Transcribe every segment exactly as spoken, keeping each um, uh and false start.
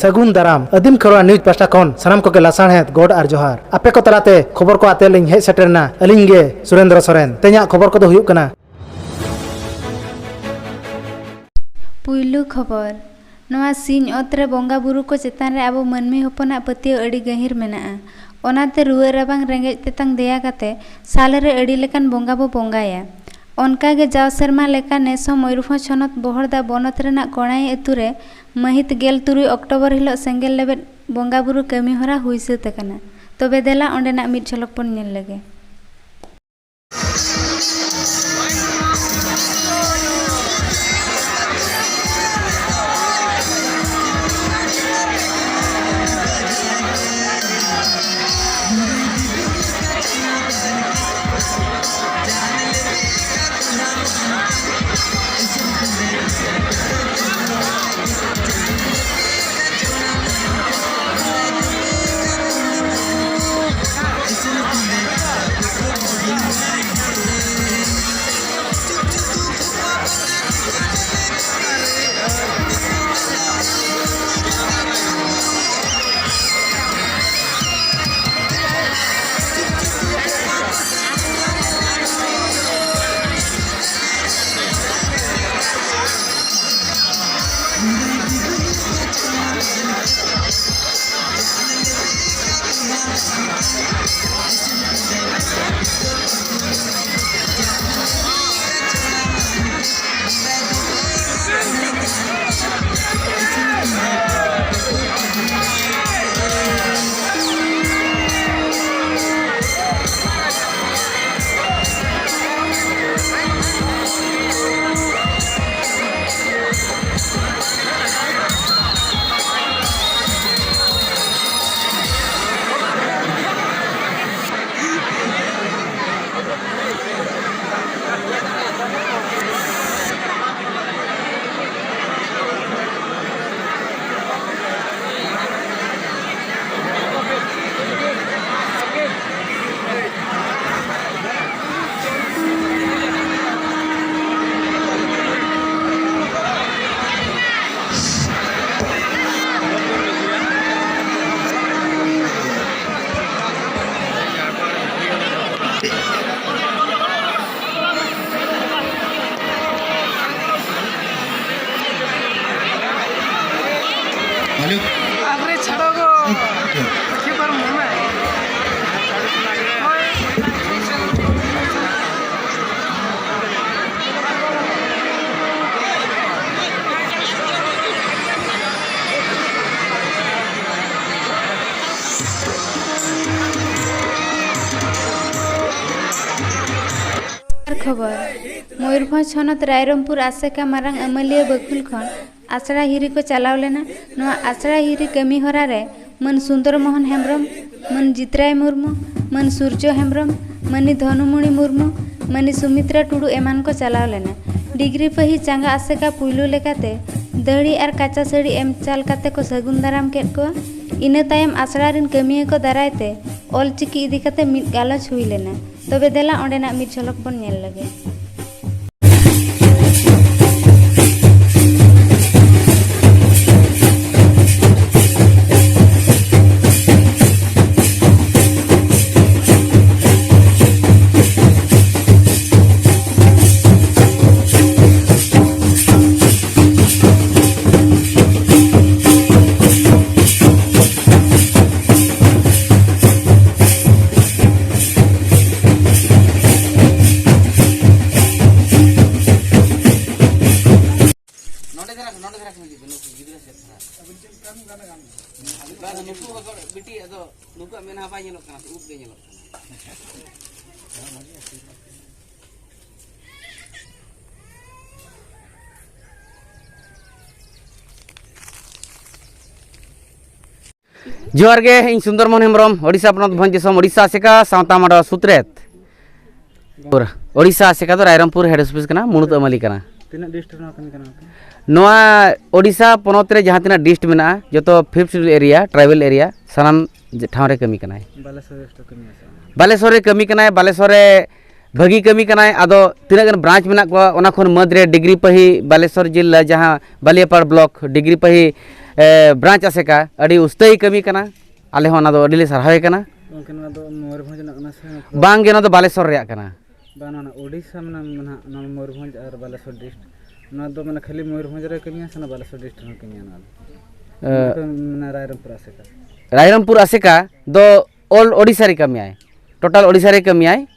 ᱥᱟᱹᱜᱩᱱ ᱫᱟᱨᱟᱢ᱾ ᱟᱹᱫᱤᱢ ᱠᱷᱮᱨᱣᱟᱲ ᱱᱤᱭᱩᱡᱽ ᱯᱟᱦᱴᱟ ᱠᱷᱚᱱ ᱥᱟᱱᱟᱢ ᱠᱚᱜᱮ ᱞᱟᱥᱟᱲᱦᱮᱫ ᱜᱚᱰ ᱟᱨ ᱡᱚᱦᱟᱨ᱾ ᱟᱯᱮ ᱠᱚ ᱛᱟᱞᱟᱛᱮ ᱠᱷᱚᱵᱚᱨ ᱠᱚ ᱟᱛᱮ ᱞᱤᱧ ᱦᱮᱡ ᱥᱮᱴᱮᱨ ᱮᱱᱟ ᱟᱹᱞᱤᱧ ᱜᱮ ᱥᱩᱨᱮᱱᱫᱨᱚ ᱥᱚᱨᱮᱱ᱾ ᱛᱮᱦᱮᱧᱟᱜ ᱠᱷᱚᱵᱚᱨ ᱠᱚᱫᱚ ᱦᱩᱭᱩᱜ ᱠᱟᱱᱟ᱾ ᱯᱩᱭᱞᱩ ᱠᱷᱚᱵᱚᱨ᱾ ᱱᱚᱣᱟ ᱥᱤᱧ ᱚᱛ ᱨᱮ ᱵᱚᱸᱜᱟ ᱵᱩᱨᱩ ᱠᱚ ᱪᱮᱛᱟᱱ ᱨᱮ ᱟᱵᱚ ᱢᱟᱹᱱᱢᱤ ᱦᱚᱯᱚᱱᱟᱜ ᱯᱟᱹᱛᱭᱟᱹᱣ ᱟᱹᱰᱤ ᱜᱟᱹᱦᱤᱨ ᱢᱮᱱᱟᱜᱼᱟ᱾ ᱚᱱᱟᱛᱮ ᱨᱩᱣᱟᱹ ᱨᱟᱵᱟᱝ, ᱨᱮᱸᱜᱮᱡ ᱛᱮᱛᱟᱝ ᱫᱮᱭᱟ ᱠᱟᱛᱮ ᱥᱟᱞ ᱨᱮ ᱟᱹᱰᱤ ᱞᱮᱠᱟᱱ ᱵᱚᱸᱜᱟ ᱵᱚ ᱵᱚᱸᱜᱟᱭᱟ᱾ ᱚᱱᱠᱟ ᱜᱮ ᱡᱟᱣ ᱥᱮᱨᱢᱟ ᱞᱮᱠᱟ ᱱᱮᱥ ᱦᱚᱸ ᱢᱚᱭᱩᱨᱵᱷᱚᱸᱡᱽ ᱦᱚᱱᱚᱛ ᱵᱚᱦᱚᱲᱫᱟ ᱵᱚᱱᱚᱛ ᱨᱮᱱᱟᱜ ᱠᱚᱬᱟᱭ ᱟᱹᱛᱩ ᱨᱮ ᱢᱟᱹᱦᱤᱛ ᱜᱮᱞ ᱛᱩᱨᱩᱭ ᱚᱠᱴᱳᱵᱚᱨ ᱦᱤᱞᱚᱜ ᱥᱮᱸᱜᱮᱞ ᱞᱮᱵᱮᱫ ᱵᱚᱸᱜᱟ ᱵᱩᱨᱩ ᱠᱟᱹᱢᱤ ᱦᱚᱨᱟ ᱦᱩᱭ ᱥᱟᱹᱛ ᱟᱠᱟᱱᱟ᱾ ᱛᱚᱵᱮ ᱫᱮᱞᱟ ᱚᱸᱰᱮᱱᱟᱜ ᱢᱤᱫ ᱡᱷᱚᱞᱚᱠ ᱵᱚᱱ ᱧᱮᱞ ᱞᱮᱜᱮ᱾ ᱟᱨᱮ ᱪᱷᱟᱲᱚ ᱜᱚ᱾ ᱮᱠᱮᱵᱟᱨ ᱢᱚᱱᱮ᱾ ᱠᱷᱚᱵᱚᱨ, ᱢᱚᱭᱩᱨᱵᱷᱚᱸᱡᱽ ᱦᱚᱱᱚᱛ ᱨᱟᱭᱨᱚᱝᱯᱩᱨ ᱟᱥᱮᱠᱟ ᱢᱟᱨᱟᱝ ᱟᱹᱢᱟᱹᱞᱤᱭᱟᱹ ᱵᱟᱹᱠᱷᱩᱞ ᱠᱷᱚᱱ ᱟᱥᱲᱟ ᱦᱤᱨᱤ ᱠᱚ ᱪᱟᱞᱟᱣ ᱞᱮᱱᱟ᱾ ᱱᱚᱣᱟ ᱟᱥᱲᱟ ᱦᱤᱨᱤ ᱠᱟᱹᱢᱤ ᱦᱚᱨᱟ ᱨᱮ ᱢᱟᱹᱱ ᱥᱩᱱᱫᱚᱨ ᱢᱳᱦᱚᱱ ᱦᱮᱢᱵᱨᱚᱢ, ᱢᱟᱹᱱ ᱡᱤᱛᱨᱟᱭ ᱢᱩᱨᱢᱩ, ᱢᱟᱹᱱ ᱥᱩᱨᱡᱚ ᱦᱮᱢᱵᱨᱚᱢ, ᱢᱟᱹᱱᱤ ᱫᱷᱚᱱᱩᱢᱚᱬᱤ ᱢᱩᱨᱢᱩ, ᱢᱟᱹᱱᱤ ᱥᱩᱢᱤᱛᱨᱟ ᱴᱩᱰᱩ ᱮᱢᱟᱱ ᱠᱚ ᱪᱟᱞᱟᱣ ᱞᱮᱱᱟ᱾ ᱰᱤᱜᱽᱨᱤ ᱯᱟᱹᱦᱤ ᱪᱟᱸᱜᱟ ᱟᱥᱮᱠᱟ ᱯᱩᱭᱞᱩ ᱞᱮᱠᱟᱛᱮ ᱫᱟᱹᱦᱲᱤ ᱟᱨ ᱠᱟᱪᱟ ᱥᱟᱹᱲᱤ ᱮᱢ ᱪᱟᱞ ᱠᱟᱛᱮ ᱠᱚ ᱥᱟᱹᱜᱩᱱ ᱫᱟᱨᱟᱢ ᱠᱮᱫ ᱠᱚᱣᱟ᱾ ᱤᱱᱟᱹ ᱛᱟᱭᱚᱢ ᱟᱥᱲᱟ ᱨᱤᱱ ᱠᱟᱹᱢᱤᱭᱟᱹ ᱠᱚ ᱫᱟᱨᱟᱭ ᱛᱮ ᱚᱞ ᱪᱤᱠᱤ ᱤᱫᱤ ᱠᱟᱛᱮ ᱢᱤᱫ ᱜᱟᱞᱚᱪ ᱦᱩᱭ ᱞᱮᱱᱟ᱾ ᱛᱚᱵᱮ ᱫᱮᱞᱟ ᱚᱸᱰᱮᱱᱟᱜ ᱢᱤᱫ ᱡᱷᱚᱞᱚᱠ ᱵᱚᱱ ᱧᱮᱞ ᱞᱮᱜᱮ᱾ ᱱᱚᱰᱮ ᱫᱷᱟᱨᱟ, ᱱᱚᱰᱮ ᱫᱷᱟᱨᱟ ᱠᱷᱚᱱ ᱦᱤᱡᱩᱜ ᱵᱤᱱ, ᱱᱩᱠᱩ ᱜᱤᱫᱽᱨᱟᱹ ᱥᱮᱫ ᱫᱷᱟᱨᱟ᱾ ᱵᱟᱝ, ᱱᱩᱠᱩ ᱵᱟᱠᱚ, ᱵᱤᱴᱤ, ᱟᱫᱚ ᱱᱩᱠᱩᱣᱟᱜ ᱢᱮᱫᱦᱟ ᱵᱟᱭ ᱧᱮᱞᱚᱜ ᱠᱟᱱᱟ, ᱩᱵ ᱜᱮ ᱧᱮᱞᱚᱜ ᱠᱟᱱᱟ᱾ ᱡᱚᱦᱟᱨ ᱜᱮ, ᱤᱧ ᱥᱩᱱᱫᱚᱨ ᱢᱳᱦᱚᱱ ᱦᱮᱢᱵᱨᱚᱢ, ᱳᱰᱤᱥᱟ ᱯᱚᱱᱚᱛ ᱵᱷᱚᱸᱡᱽ ᱫᱤᱥᱚᱢ, ᱳᱰᱤᱥᱟ ᱟᱥᱮᱠᱟ ᱥᱟᱶᱛᱟ ᱢᱟᱰᱣᱟ ᱥᱩᱛᱨᱮᱛ᱾ ᱳᱰᱤᱥᱟ ᱟᱥᱮᱠᱟ ᱫᱚ ᱨᱟᱭᱨᱚᱝᱯᱩᱨ ᱦᱮᱰ ᱚᱯᱷᱤᱥ ᱠᱟᱱᱟ, ᱢᱩᱬᱩᱫ ᱟᱹᱢᱟᱹᱞᱤ ᱠᱟᱱᱟ᱾ ᱛᱤᱱᱟᱹᱜ ᱰᱤᱥᱴ ᱨᱮ ᱱᱚᱣᱟ ᱠᱟᱹᱢᱤ ᱠᱟᱱᱟ ᱜᱚᱢᱠᱮ? ᱱᱚᱣᱟ ᱳᱰᱤᱥᱟ ᱯᱚᱱᱚᱛ ᱨᱮ ᱡᱟᱦᱟᱸ ᱛᱤᱱᱟᱹᱜ ᱰᱤᱥᱴ ᱢᱮᱱᱟᱜᱼᱟ, ᱡᱚᱛᱚ fifth schedule area, tribal area, ᱥᱟᱱᱟᱢ ᱴᱷᱟᱶ ᱨᱮ ᱠᱟᱹᱢᱤ ᱠᱟᱱᱟᱭ᱾ ᱵᱟᱞᱮᱥᱚᱨ ᱨᱮ ᱠᱟᱹᱢᱤ ᱟᱥᱮ ᱵᱟᱝ? ᱵᱟᱞᱮᱥᱚᱨ ᱨᱮ ᱠᱟᱹᱢᱤ ᱠᱟᱱᱟᱭ, ᱵᱟᱞᱮᱥᱚᱨ ᱨᱮ ᱵᱷᱟᱹᱜᱤ ᱠᱟᱹᱢᱤ ᱠᱟᱱᱟᱭ᱾ ᱟᱫᱚ ᱛᱤᱱᱟᱹᱜ ᱜᱟᱱ ᱵᱨᱟᱧᱪ ᱢᱮᱱᱟᱜ ᱠᱚᱣᱟ, ᱚᱱᱟ ᱠᱷᱚᱱ ᱢᱟᱹᱫᱽ ᱨᱮ ᱰᱤᱜᱽᱨᱤ ᱯᱟᱹᱦᱤ ᱵᱟᱞᱮᱥᱚᱨ ᱡᱤᱞᱟ, ᱡᱟᱦᱟᱸ ᱵᱟᱞᱤᱭᱟᱯᱟᱲ ᱵᱞᱚᱠ ᱰᱤᱜᱽᱨᱤ ᱯᱟᱹᱦᱤ, ᱮ, ᱵᱨᱟᱧᱪ ᱟᱥᱮᱠᱟ, ᱟᱹᱰᱤ ᱩᱥᱛᱟᱹᱭ ᱠᱟᱹᱢᱤ ᱠᱟᱱᱟ᱾ ᱟᱞᱮ ᱦᱚᱸ ᱚᱱᱟ ᱫᱚ ᱟᱹᱰᱤ ᱞᱮ ᱥᱟᱨᱦᱟᱣᱮ ᱠᱟᱱᱟ᱾ ᱜᱚᱢᱠᱮ, ᱱᱚᱣᱟ ᱫᱚ ᱢᱚᱭᱩᱨᱵᱷᱚᱸᱡᱽ ᱨᱮᱱᱟᱜ ᱠᱟᱱᱟ ᱥᱮ? ᱵᱟᱝ ᱜᱮ, ᱱᱚᱣᱟ ᱫᱚ ᱵᱟᱞᱮᱥᱚᱨ ᱨᱮᱭᱟᱜ ᱠᱟᱱᱟ᱾ ᱵᱟᱝ, ᱱᱚᱣᱟ ᱳᱰᱤᱥᱟ ᱢᱮᱱᱟᱜᱼᱟ, ᱱᱚᱣᱟ ᱢᱚᱭᱩᱨᱵᱷᱚᱸᱡᱽ ᱟᱨ ᱵᱟᱞᱮᱥᱚᱨ ᱰᱤᱥᱴ, ᱱᱚᱣᱟ ᱫᱚ ᱢᱟᱱᱮ ᱠᱷᱟᱹᱞᱤ ᱢᱚᱭᱩᱨᱵᱷᱚᱸᱡᱽ ᱨᱮ ᱠᱟᱹᱢᱤᱭᱟ ᱥᱮ ᱱᱚᱣᱟ ᱵᱟᱞᱮᱥᱚᱨ ᱰᱤᱥᱴ ᱨᱮᱦᱚᱸ ᱠᱟᱹᱢᱤᱭᱟ ᱱᱚᱣᱟ ᱫᱚ? ᱮ, ᱚᱱᱟ ᱠᱚ ᱢᱮᱱᱟ ᱨᱟᱭᱨᱚᱝᱯᱩᱨ ᱟᱥᱮᱠᱟ᱾ ᱨᱟᱭᱨᱚᱝᱯᱩᱨ ᱟᱥᱮᱠᱟ ᱫᱚ ᱚᱞ ᱳᱰᱤᱥᱟ ᱨᱮ ᱠᱟᱹᱢᱤᱭᱟᱭ, ᱴᱳᱴᱟᱞ ᱳᱰᱤᱥᱟ ᱨᱮ ᱠᱟᱹᱢᱤᱭᱟᱭ,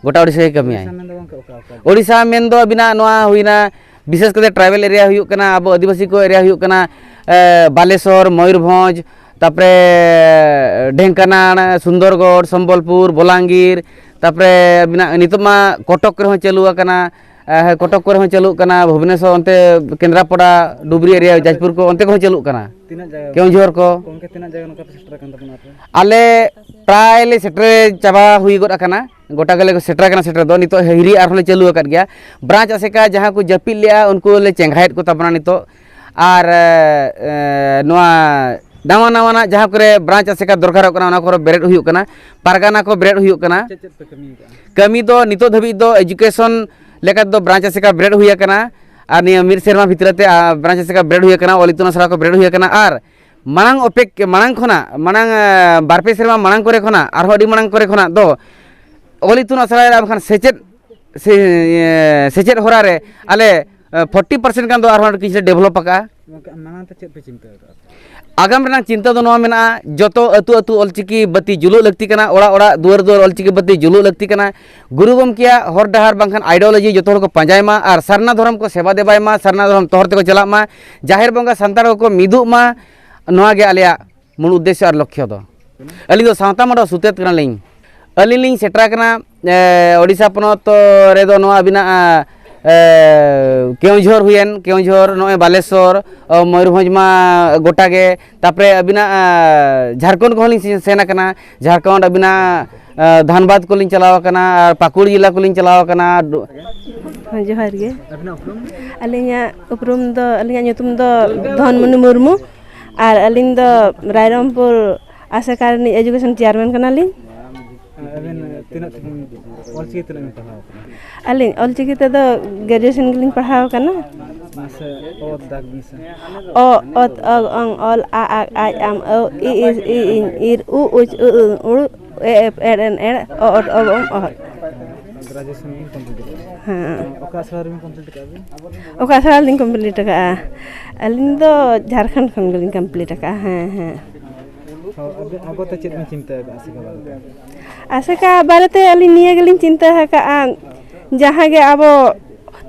ᱜᱚᱴᱟ ᱳᱰᱤᱥᱟ ᱨᱮ ᱠᱟᱹᱢᱤᱭᱟᱭ᱾ ᱳᱰᱤᱥᱟ ᱢᱮᱱᱫᱚ ᱜᱚᱢᱠᱮ ᱚᱠᱟ ᱚᱠᱟ? ᱳᱰᱤᱥᱟ ᱢᱮᱱᱫᱚ ᱟᱹᱵᱤᱱᱟᱜ ᱱᱚᱣᱟ ᱦᱩᱭᱱᱟ, ᱵᱤᱥᱮᱥ ᱠᱟᱛᱮ ᱴᱨᱟᱭᱵᱮᱞ ᱮᱨᱤᱭᱟ ᱦᱩᱭᱩᱜ ᱠᱟᱱᱟ, ᱟᱵᱚ ᱟᱹᱫᱤᱵᱟᱹᱥᱤ ᱠᱚ ᱮᱨᱤᱭᱟ ᱦᱩᱭᱩᱜ ᱠᱟᱱᱟ, ᱮ, ᱵᱟᱞᱮᱥᱚᱨ, ᱢᱚᱭᱩᱨᱵᱷᱚᱸᱡᱽ, ᱛᱟᱯᱚᱨᱮ ᱰᱷᱮᱝᱠᱟᱱᱟᱲ, ᱥᱩᱱᱫᱚᱨᱜᱚᱲ, ᱥᱚᱢᱵᱚᱞᱯᱩᱨ, ᱵᱚᱞᱟᱝᱜᱤᱨ, ᱛᱟᱯᱚᱨᱮ ᱟᱹᱵᱤᱱᱟᱜ ᱱᱤᱛᱚᱜ ᱢᱟ ᱠᱚᱴᱚᱠ ᱨᱮᱦᱚᱸ ᱪᱟᱹᱞᱩ ᱟᱠᱟᱱᱟ, ᱮ, ᱦᱮᱸ, ᱠᱚᱴᱚᱠ ᱠᱚᱨᱮ ᱦᱚᱸ ᱪᱟᱹᱞᱩᱜ ᱠᱟᱱᱟ, ᱵᱷᱩᱵᱽᱱᱮᱥᱚᱨ, ᱚᱱᱛᱮ ᱠᱮᱱᱫᱨᱟᱯᱟᱲᱟ, ᱰᱩᱵᱽᱨᱤ ᱮᱨᱤᱭᱟ, ᱡᱟᱡᱽᱯᱩᱨ ᱠᱚ, ᱚᱱᱛᱮ ᱠᱚᱦᱚᱸ ᱪᱟᱹᱞᱩᱜ ᱠᱟᱱᱟ᱾ ᱛᱤᱱᱟᱹᱜ ᱡᱟᱭᱜᱟ ᱠᱮᱣᱚᱱᱡᱷᱚᱨ ᱠᱚ᱾ ᱜᱚᱢᱠᱮ, ᱛᱤᱱᱟᱹᱜ ᱡᱟᱭᱜᱟ ᱱᱚᱝᱠᱟ ᱯᱮ ᱥᱮᱴᱮᱨ ᱟᱠᱟᱱ ᱛᱟᱵᱚᱱᱟ ᱟᱯᱮ? ᱟᱞᱮ ᱯᱨᱟᱭ ᱞᱮ ᱥᱮᱴᱮᱨ ᱪᱟᱵᱟ ᱦᱩᱭ ᱜᱚᱫ ᱟᱠᱟᱱᱟ, ᱜᱚᱴᱟ ᱜᱮᱞᱮ ᱥᱮᱴᱮᱨ ᱟᱠᱟᱱᱟ ᱥᱮᱴᱮᱨ ᱫᱚ᱾ ᱱᱤᱛᱚᱜ ᱦᱤᱨᱤ ᱟᱨᱦᱚᱸ ᱞᱮ ᱪᱟᱹᱞᱩ ᱟᱠᱟᱫ ᱜᱮᱭᱟ᱾ ᱵᱨᱟᱧᱪ ᱟᱥᱮᱠᱟ ᱡᱟᱦᱟᱸ ᱠᱚ ᱡᱟᱹᱯᱤᱫ ᱞᱮᱜᱼᱟ, ᱩᱱᱠᱩ ᱞᱮ ᱪᱮᱸᱜᱷᱟᱭᱮᱫ ᱠᱚ ᱛᱟᱵᱚᱱᱟ ᱱᱤᱛᱚᱜ᱾ ᱟᱨ, ᱮ, ᱱᱚᱣᱟ ᱱᱟᱣᱟ ᱱᱟᱣᱟᱱᱟᱜ ᱡᱟᱦᱟᱸ ᱠᱚᱨᱮ ᱵᱨᱟᱧᱪ ᱟᱥᱮᱠᱟ ᱫᱚᱨᱠᱟᱨᱚᱜ ᱠᱟᱱᱟ, ᱚᱱᱟ ᱠᱚᱨᱮ ᱵᱮᱨᱮᱫ ᱦᱩᱭᱩᱜ ᱠᱟᱱᱟ, ᱯᱟᱨᱜᱟᱱᱟ ᱠᱚ ᱵᱮᱨᱮᱫ ᱦᱩᱭᱩᱜ ᱠᱟᱱᱟ᱾ ᱪᱮᱫ ᱪᱮᱫ ᱯᱮ ᱠᱟᱹᱢᱤ ᱟᱠᱟᱫᱼᱟ? ᱠᱟᱹᱢᱤ ᱫᱚ ᱱᱤᱛᱚᱜ ᱫᱷᱟᱹᱵᱤᱡ ᱫᱚ ᱮᱡᱩᱠᱮᱥᱚᱱ ᱞᱮᱠᱟ ᱛᱮᱫᱚ ᱵᱨᱟᱧᱪ ᱟᱥᱮᱠᱟ ᱵᱮᱨᱮᱫ ᱦᱩᱭ ᱟᱠᱟᱱᱟ, ᱟᱨ ᱱᱤᱭᱟᱹ ᱢᱤᱫ ᱥᱮᱨᱢᱟ ᱵᱷᱤᱛᱨᱤ ᱛᱮ, ᱟ, ᱵᱨᱟᱧᱪ ᱟᱥᱮᱠᱟ ᱵᱮᱨᱮᱫ ᱦᱩᱭ ᱟᱠᱟᱱᱟ, ᱚᱞ ᱤᱛᱩᱱ ᱟᱥᱲᱟ ᱠᱚ ᱵᱮᱨᱮᱫ ᱦᱩᱭ ᱟᱠᱟᱱᱟ᱾ ᱟᱨ ᱢᱟᱲᱟᱝ ᱚᱯᱮᱠ-, ᱢᱟᱲᱟᱝ ᱠᱷᱚᱱᱟᱜ, ᱢᱟᱲᱟᱝ, ᱟ, ᱵᱟᱨ ᱯᱮ ᱥᱮᱨᱢᱟ ᱢᱟᱲᱟᱝ ᱠᱚᱨᱮ ᱠᱷᱚᱱᱟᱜ, ᱟᱨᱦᱚᱸ ᱟᱹᱰᱤ ᱢᱟᱲᱟᱝ ᱠᱚᱨᱮ ᱠᱷᱚᱱᱟᱜ ᱫᱚ ᱚᱞ ᱤᱛᱩᱱ ᱟᱥᱲᱟ ᱨᱮ ᱵᱟᱝᱠᱷᱟᱱ ᱥᱮᱪᱮᱫ, ᱥᱮ, ᱮ, ᱥᱮᱪᱮᱫ ᱦᱚᱨᱟ ᱨᱮ ᱟᱞᱮ, ᱮ, ᱯᱷᱳᱨᱴᱤ ᱯᱟᱨᱥᱮᱱᱴ ᱜᱟᱱ ᱫᱚ ᱟᱨᱦᱚᱸ ᱠᱤᱪᱷᱩ ᱞᱮ ᱰᱮᱵᱷᱞᱚᱯ ᱟᱠᱟᱜᱼᱟ᱾ ᱜᱚᱢᱠᱮ, ᱢᱟᱲᱟᱝ ᱛᱮ ᱪᱮᱫ ᱯᱮ ᱪᱤᱱᱛᱟᱹ ᱟᱠᱟᱫᱼᱟ? ᱟᱜᱟᱢ ᱨᱮᱱᱟᱜ ᱪᱤᱱᱛᱟᱹ ᱫᱚ ᱱᱚᱣᱟ ᱢᱮᱱᱟᱜᱼᱟ, ᱡᱚᱛᱚ ᱟᱹᱛᱩ ᱟᱹᱛᱩ ᱚᱞᱪᱤᱠᱤ ᱵᱟᱹᱛᱤ ᱡᱩᱞᱩᱜ ᱞᱟᱹᱠᱛᱤ ᱠᱟᱱᱟ, ᱚᱲᱟᱜ ᱚᱲᱟᱜ ᱫᱩᱣᱟᱹᱨ ᱫᱩᱣᱟᱹᱨ ᱚᱞᱪᱤᱠᱤ ᱵᱟᱹᱛᱤ ᱡᱩᱞᱩᱜ ᱞᱟᱹᱠᱛᱤ ᱠᱟᱱᱟ᱾ ᱜᱩᱨᱩ ᱜᱚᱢᱠᱮᱭᱟᱜ ᱦᱚᱨ ᱰᱟᱦᱟᱨ ᱵᱟᱝᱠᱷᱟᱱ ideology ᱡᱚᱛᱚ ᱦᱚᱲ ᱠᱚ ᱯᱟᱸᱡᱟᱭ ᱢᱟ ᱟᱨ ᱥᱟᱨᱱᱟ ᱫᱷᱚᱨᱚᱢ ᱠᱚ ᱥᱮᱵᱟ ᱫᱮᱵᱟᱭ ᱢᱟ, ᱥᱟᱨᱱᱟ ᱫᱷᱚᱨᱚᱢ ᱛᱚᱦᱚᱨ ᱛᱮᱠᱚ ᱪᱟᱞᱟᱜ ᱢᱟ, ᱡᱟᱦᱮᱨ ᱵᱚᱸᱜᱟ ᱥᱟᱱᱛᱟᱲ ᱠᱚᱠᱚ ᱢᱤᱫᱚᱜ ᱢᱟ, ᱱᱚᱣᱟ ᱜᱮ ᱟᱞᱮᱭᱟᱜ ᱢᱩᱞ ᱩᱫᱽᱫᱮᱥᱥᱚ ᱟᱨ ᱞᱚᱠᱠᱷᱚ ᱫᱚ᱾ ᱟᱹᱞᱤᱧ ᱫᱚ ᱥᱟᱶᱛᱟ ᱢᱚᱰᱚᱞ ᱥᱩᱛᱨᱮᱛ ᱠᱟᱱᱟᱞᱤᱧ᱾ ᱟᱹᱞᱤᱧ ᱞᱤᱧ ᱥᱮᱴᱮᱨ ᱟᱠᱟᱱᱟ, ᱮ, ᱳᱰᱤᱥᱟ ᱯᱚᱱᱚᱛ ᱨᱮᱫᱚ ᱱᱚᱣᱟ ᱟᱹᱵᱤᱱᱟᱜ, ᱮ, ᱠᱮᱣᱚᱱᱡᱷᱚᱨ ᱦᱩᱭᱮᱱ, ᱠᱮᱣᱚᱱᱡᱷᱚᱨ, ᱱᱚᱜᱼᱚᱭ ᱵᱟᱞᱮᱥᱚᱨ, ᱚ, ᱢᱚᱭᱩᱨᱵᱷᱚᱸᱡᱽ ᱢᱟ ᱜᱚᱴᱟ ᱜᱮ, ᱛᱟᱯᱚᱨᱮ ᱟᱹᱵᱤᱱᱟᱜ, ᱮ, ᱡᱷᱟᱲᱠᱷᱚᱸᱰ ᱠᱚᱦᱚᱸ ᱞᱤᱧ ᱥᱮ-, ᱥᱮᱱ ᱟᱠᱟᱱᱟ, ᱡᱷᱟᱲᱠᱷᱚᱸᱰ ᱟᱹᱵᱤᱱᱟᱜ, ᱮ, ᱫᱷᱟᱱᱵᱟᱫᱽ ᱠᱚᱞᱤᱧ ᱪᱟᱞᱟᱣ ᱟᱠᱟᱱᱟ, ᱟᱨ ᱯᱟᱹᱠᱩᱲ ᱡᱮᱞᱟ ᱠᱚᱞᱤᱧ ᱪᱟᱞᱟᱣ ᱟᱠᱟᱱᱟ᱾ ᱦᱮᱸ, ᱡᱚᱦᱟᱨ ᱜᱮ᱾ ᱟᱹᱵᱤᱱᱟᱜ ᱩᱯᱨᱩᱢ? ᱟᱹᱞᱤᱧᱟᱜ ᱩᱯᱨᱩᱢ ᱫᱚ, ᱟᱹᱞᱤᱧᱟᱜ ᱧᱩᱛᱩᱢ ᱫᱚ ᱫᱷᱚᱱᱢᱚᱱᱤ ᱢᱩᱨᱢᱩ᱾ ᱟᱨ ᱟᱹᱞᱤᱧ ᱫᱚ ᱨᱟᱭᱨᱚᱝᱯᱩᱨ ᱟᱥᱮᱠᱟ ᱨᱤᱱᱤᱡ education chairman ᱠᱟᱱᱟᱞᱤᱧ᱾ ᱟᱵᱮᱱ ᱛᱤᱱᱟᱹᱜ ᱛᱮᱵᱮᱱ, ᱚᱞᱪᱤᱠᱤ ᱛᱤᱱᱟᱹᱜ ᱵᱮᱱ ᱯᱟᱲᱦᱟᱣ ᱟᱠᱟᱱᱟ? ᱟᱹᱞᱤᱧ ᱚᱞᱪᱤᱠᱤ ᱛᱮᱫᱚ graduation ᱜᱮᱞᱤᱧ ᱯᱟᱲᱦᱟᱣ ᱟᱠᱟᱱᱟ᱾ ᱢᱟᱥᱮ ᱚᱛ ᱫᱟᱜᱽ ᱵᱤᱱ ᱥᱮ᱾ ᱚ, ᱚᱛ, ᱚᱜ, ᱚᱝ, ᱚᱞ, ᱟ, ᱟᱜ, ᱟᱡ, ᱟᱢ, ᱟᱹᱣ, ᱤ, ᱤᱥ, ᱤ, ᱤᱧ, ᱤᱨ, ᱩ, ᱩᱪ, ᱩ, ᱩ, ᱩᱲ, ᱮ, ᱮᱯ, ᱮᱲ, ᱮᱱ, ᱮᱲ, ᱚ, ᱚᱛ, ᱚᱜ, ᱚᱝ, ᱚᱦᱚᱫ᱾ Graduation ᱵᱤᱱ complete ᱟᱠᱟᱫᱟ? ᱦᱮᱸ᱾ ᱚᱠᱟ ᱟᱥᱲᱟ ᱨᱮᱵᱤᱱ ᱠᱚᱢᱯᱞᱤᱴ ᱟᱠᱟᱫᱼᱟ ᱵᱤᱱ? ᱚᱠᱟ ᱟᱥᱲᱟ ᱨᱮᱞᱤᱧ ᱠᱚᱢᱯᱞᱤᱴ ᱟᱠᱟᱫᱼᱟ? ᱟᱹᱞᱤᱧ ᱫᱚ ᱡᱷᱟᱲᱠᱷᱚᱸᱰ ᱠᱷᱚᱱ ᱜᱮᱞᱤᱧ ᱠᱚᱢᱯᱞᱤᱴ ᱟᱠᱟᱫᱼᱟ᱾ ᱦᱮᱸ, ᱦᱮᱸ᱾ ᱦᱚᱸ, ᱟᱵᱤᱱ ᱟᱜᱚᱛ ᱛᱮ ᱪᱮᱫ ᱵᱤᱱ ᱪᱤᱱᱛᱟᱹ ᱟᱠᱟᱫᱼᱟ ᱟᱥᱮᱠᱟ ᱵᱟᱨᱮᱛᱮ? ᱟᱥᱮᱠᱟ ᱵᱟᱨᱮᱛᱮ ᱟᱹᱞᱤᱧ ᱱᱤᱭᱟᱹ ᱜᱮᱞᱤᱧ ᱪᱤᱱᱛᱟᱹ ᱟᱠᱟᱫᱼᱟ, ᱡᱟᱦᱟᱸ ᱜᱮ ᱟᱵᱚ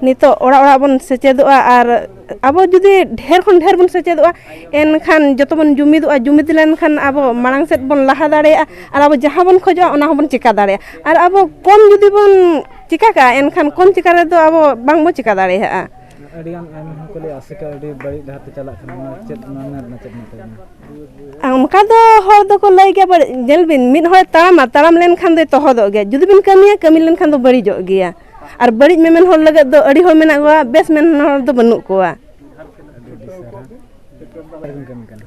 ᱱᱤᱛᱚᱜ ᱚᱲᱟᱜ ᱚᱲᱟᱜ ᱵᱚᱱ ᱥᱮᱪᱮᱫᱚᱜᱼᱟ, ᱟᱨ ᱟᱵᱚ ᱡᱩᱫᱤ ᱰᱷᱮᱨ ᱠᱷᱚᱱ ᱰᱷᱮᱨ ᱵᱚᱱ ᱥᱮᱪᱮᱫᱚᱜᱼᱟ, ᱮᱱᱠᱷᱟᱱ ᱡᱚᱛᱚ ᱵᱚᱱ ᱡᱩᱢᱤᱫᱚᱜᱼᱟ, ᱡᱩᱢᱤᱫ ᱞᱮᱱᱠᱷᱟᱱ ᱟᱵᱚ ᱢᱟᱲᱟᱝ ᱥᱮᱫ ᱵᱚᱱ ᱞᱟᱦᱟ ᱫᱟᱲᱮᱭᱟᱜᱼᱟ, ᱟᱨ ᱟᱵᱚ ᱡᱟᱦᱟᱸ ᱵᱚᱱ ᱠᱷᱚᱡᱚᱜᱼᱟ, ᱚᱱᱟ ᱦᱚᱸᱵᱚᱱ ᱪᱮᱠᱟ ᱫᱟᱲᱮᱭᱟᱜᱼᱟ᱾ ᱟᱨ ᱟᱵᱚ ᱠᱚᱢ ᱡᱩᱫᱤ ᱵᱚᱱ ᱪᱮᱠᱟ ᱠᱟᱜᱼᱟ, ᱮᱱᱠᱷᱟᱱ ᱠᱚᱢ ᱪᱮᱠᱟ ᱨᱮᱫᱚ ᱟᱵᱚ ᱵᱟᱝᱵᱚᱱ ᱪᱮᱠᱟ ᱫᱟᱲᱮᱭᱟᱜᱼᱟ᱾ ᱟᱹᱰᱤᱜᱟᱱ ᱟᱭᱢᱟ ᱦᱚᱲ ᱠᱚ ᱞᱟᱹᱭᱟ ᱟᱥᱮᱠᱟ ᱟᱹᱰᱤ ᱵᱟᱹᱲᱤᱡ ᱰᱟᱦᱟᱨ ᱛᱮ ᱪᱟᱞᱟᱜ ᱠᱟᱱᱟ, ᱚᱱᱟ ᱪᱮᱫ, ᱚᱱᱟ ᱨᱮᱱᱟᱜ ᱪᱮᱫ ᱢᱮᱛᱟᱭ ᱠᱟᱱᱟ? ᱚᱱᱠᱟ ᱫᱚ ᱦᱚᱲ ᱫᱚᱠᱚ ᱞᱟᱹᱭ ᱜᱮᱭᱟ, ᱵᱟᱹᱲᱤᱡ᱾ ᱧᱮᱞ ᱵᱤᱱ, ᱢᱤᱫ ᱦᱚᱲᱮ ᱛᱟᱲᱟᱢᱟ, ᱛᱟᱲᱟᱢ ᱞᱮᱱᱠᱷᱟᱱ ᱫᱚᱭ ᱛᱚᱦᱚᱫᱚᱜ ᱜᱮᱭᱟ, ᱡᱩᱫᱤ ᱵᱤᱱ ᱠᱟᱹᱢᱤᱭᱟ, ᱠᱟᱹᱢᱤ ᱞᱮᱱᱠᱷᱟᱱ ᱫᱚ ᱵᱟᱹᱲᱤᱡᱚᱜ ᱜᱮᱭᱟ᱾ ᱟᱨ ᱵᱟᱹᱲᱤᱡ ᱢᱮᱢᱮᱱ ᱦᱚᱲ ᱞᱟᱹᱜᱤᱫ ᱫᱚ ᱟᱹᱰᱤ ᱦᱚᱲ ᱢᱮᱱᱟᱜ ᱠᱚᱣᱟ, ᱵᱮᱥ ᱢᱮᱱ ᱦᱚᱲ ᱫᱚ ᱵᱟᱹᱱᱩᱜ ᱠᱚᱣᱟ᱾ ᱟᱹᱰᱤ ᱟᱹᱰᱤ ᱥᱟᱨᱦᱟᱣ᱾ ᱪᱮᱫ ᱠᱚᱵᱤᱱ ᱠᱟᱹᱢᱤ ᱠᱟᱱᱟ?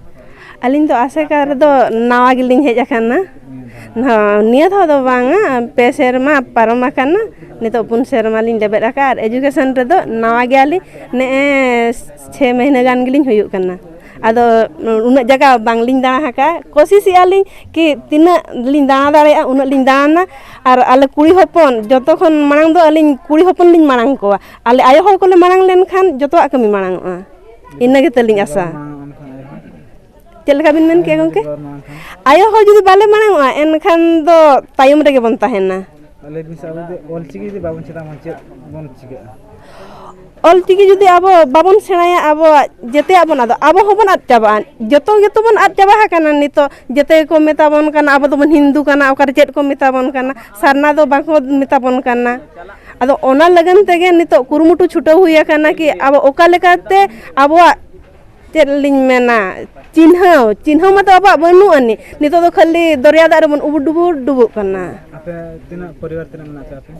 ᱟᱹᱞᱤᱧ ᱫᱚ ᱟᱥᱮᱠᱟ ᱨᱮᱫᱚ ᱱᱟᱣᱟ ᱜᱮᱞᱤᱧ ᱦᱮᱡ ᱟᱠᱟᱱᱟ᱾ ᱱᱤᱭᱟᱹ ᱫᱷᱟᱣ? ᱦᱚᱸ, ᱱᱤᱭᱟᱹ ᱫᱷᱟᱣ ᱫᱚ ᱵᱟᱝᱟ, ᱯᱮ ᱥᱮᱨᱢᱟ ᱯᱟᱨᱚᱢ ᱟᱠᱟᱱᱟ, ᱱᱤᱛᱚᱜ ᱯᱩᱱ ᱥᱮᱨᱢᱟ ᱞᱤᱧ ᱞᱮᱵᱮᱫ ᱟᱠᱟᱫᱼᱟ᱾ ᱟᱨ ᱮᱡᱩᱠᱮᱥᱚᱱ ᱨᱮᱫᱚ ᱱᱟᱣᱟ ᱜᱮᱭᱟᱞᱤᱧ, ᱱᱮᱜᱼᱮ ᱪᱷᱮ ᱢᱟᱹᱦᱱᱟᱹ ᱜᱟᱱ ᱜᱮᱞᱤᱧ ᱦᱩᱭᱩᱜ ᱠᱟᱱᱟ᱾ ᱟᱫᱚ ᱩᱱᱟᱹᱜ ᱡᱟᱭᱜᱟ ᱵᱟᱝᱞᱤᱧ ᱫᱟᱬᱟ ᱟᱠᱟᱫᱼᱟ᱾ ᱠᱳᱥᱤᱥᱮᱜᱼᱟ ᱞᱤᱧ ᱠᱤ ᱛᱤᱱᱟᱹᱜ ᱞᱤᱧ ᱫᱟᱬᱟ ᱫᱟᱲᱮᱭᱟᱜᱼᱟ, ᱩᱱᱟᱹᱜ ᱞᱤᱧ ᱫᱟᱬᱟᱱᱟ᱾ ᱟᱨ ᱟᱞᱮ ᱠᱩᱲᱤ ᱦᱚᱯᱚᱱ, ᱡᱚᱛᱚ ᱠᱷᱚᱱ ᱢᱟᱲᱟᱝ ᱫᱚ ᱟᱹᱞᱤᱧ ᱠᱩᱲᱤ ᱦᱚᱯᱚᱱ ᱞᱤᱧ ᱢᱟᱲᱟᱝ ᱠᱚᱣᱟ᱾ ᱟᱞᱮ ᱟᱭᱳ ᱦᱚᱲ ᱠᱚᱞᱮ ᱢᱟᱲᱟᱝ ᱞᱮᱱᱠᱷᱟᱱ ᱡᱚᱛᱚᱣᱟᱜ ᱠᱟᱹᱢᱤ ᱢᱟᱲᱟᱝ ᱚᱜᱼᱟ᱾ ᱤᱱᱟᱹ ᱜᱮᱛᱟᱞᱤᱧ ᱟᱥᱟ᱾ ᱵᱟᱵᱟ ᱢᱟᱲᱟᱝ ᱚᱜᱼᱟ ᱮᱱᱠᱷᱟᱱ ᱟᱭᱳ ᱦᱚᱲ? ᱪᱮᱫ ᱞᱮᱠᱟ ᱵᱤᱱ ᱢᱮᱱ ᱠᱮᱜᱼᱟ ᱟᱭᱳ ᱦᱚᱲ ᱜᱚᱢᱠᱮ? ᱡᱩᱫᱤ ᱵᱟᱵᱟ ᱢᱟᱲᱟᱝ ᱚᱜᱼᱟ ᱮᱱᱠᱷᱟᱱ? ᱟᱭᱳ ᱦᱚᱲ ᱡᱩᱫᱤ ᱵᱟᱞᱮ ᱢᱟᱲᱟᱝ ᱚᱜᱼᱟ, ᱮᱱᱠᱷᱟᱱ ᱫᱚ ᱛᱟᱭᱚᱢ ᱨᱮᱜᱮ ᱵᱚᱱ ᱛᱟᱦᱮᱱᱟ᱾ ᱟᱞᱮ ᱢᱤᱥᱟ ᱵᱚᱞᱛᱮ ᱚᱞᱪᱤᱠᱤ ᱡᱩᱫᱤ ᱵᱟᱵᱚᱱ ᱪᱮᱫᱟ, ᱢᱟ ᱪᱮᱫ ᱵᱚᱱ ᱪᱤᱠᱟᱹᱜᱼᱟ? ᱚᱞᱪᱤᱠᱤ ᱡᱩᱫᱤ ᱟᱵᱚ ᱵᱟᱵᱚᱱ ᱥᱮᱬᱟᱭᱟ, ᱟᱵᱚᱣᱟᱜ ᱡᱮᱛᱮᱭᱟᱜ ᱵᱚᱱ ᱟᱫᱚᱜ, ᱟᱵᱚ ᱦᱚᱸᱵᱚᱱ ᱟᱫ ᱪᱟᱵᱟᱜᱼᱟ᱾ ᱡᱚᱛᱚ ᱜᱮᱛᱚ ᱵᱚᱱ ᱟᱫ ᱪᱟᱵᱟ ᱟᱠᱟᱱᱟ ᱱᱤᱛᱚᱜ᱾ ᱡᱮᱛᱮ ᱜᱮᱠᱚ ᱢᱮᱛᱟ ᱵᱚᱱ ᱠᱟᱱᱟ, ᱟᱵᱚ ᱫᱚᱵᱚᱱ ᱦᱤᱱᱫᱩ ᱠᱟᱱᱟ, ᱚᱠᱟᱨᱮ ᱪᱮᱫ ᱠᱚ ᱢᱮᱛᱟ ᱵᱚᱱ ᱠᱟᱱᱟ, ᱥᱟᱨᱱᱟ ᱫᱚ ᱵᱟᱝᱠᱚ ᱢᱮᱛᱟ ᱵᱚᱱ ᱠᱟᱱᱟ᱾ ᱟᱫᱚ ᱚᱱᱟ ᱞᱟᱹᱜᱤᱫ ᱛᱮᱜᱮ ᱱᱤᱛᱚᱜ ᱠᱩᱨᱩᱢᱩᱴᱩ ᱪᱷᱩᱴᱟᱹᱣ ᱦᱩᱭ ᱟᱠᱟᱱᱟ ᱠᱤ ᱟᱵᱚ ᱚᱠᱟ ᱞᱮᱠᱟᱛᱮ ᱟᱵᱚᱣᱟᱜ ᱪᱮᱫ ᱞᱤᱧ ᱢᱮᱱᱟ, ᱪᱤᱱᱦᱟᱹᱣ, ᱪᱤᱱᱦᱟᱹᱣ ᱢᱟᱛᱚ ᱟᱵᱚᱣᱟᱜ ᱵᱟᱹᱱᱩᱜ ᱟᱹᱱᱤᱡ᱾ ᱱᱤᱛᱚᱜ ᱫᱚ ᱠᱷᱟᱹᱞᱤ ᱫᱚᱨᱭᱟ ᱫᱟᱜ ᱨᱮᱵᱚᱱ ᱩᱵᱩᱰ ᱰᱩᱵᱩᱰ ᱰᱩᱵᱩᱜ ᱠᱟᱱᱟ᱾ ᱟᱯᱮ ᱛᱤᱱᱟᱹᱜ ᱯᱚᱨᱤᱵᱟᱨ ᱛᱤᱱᱟᱹᱜ ᱢᱮᱱᱟᱜ ᱯᱮᱭᱟ ᱟᱯᱮ?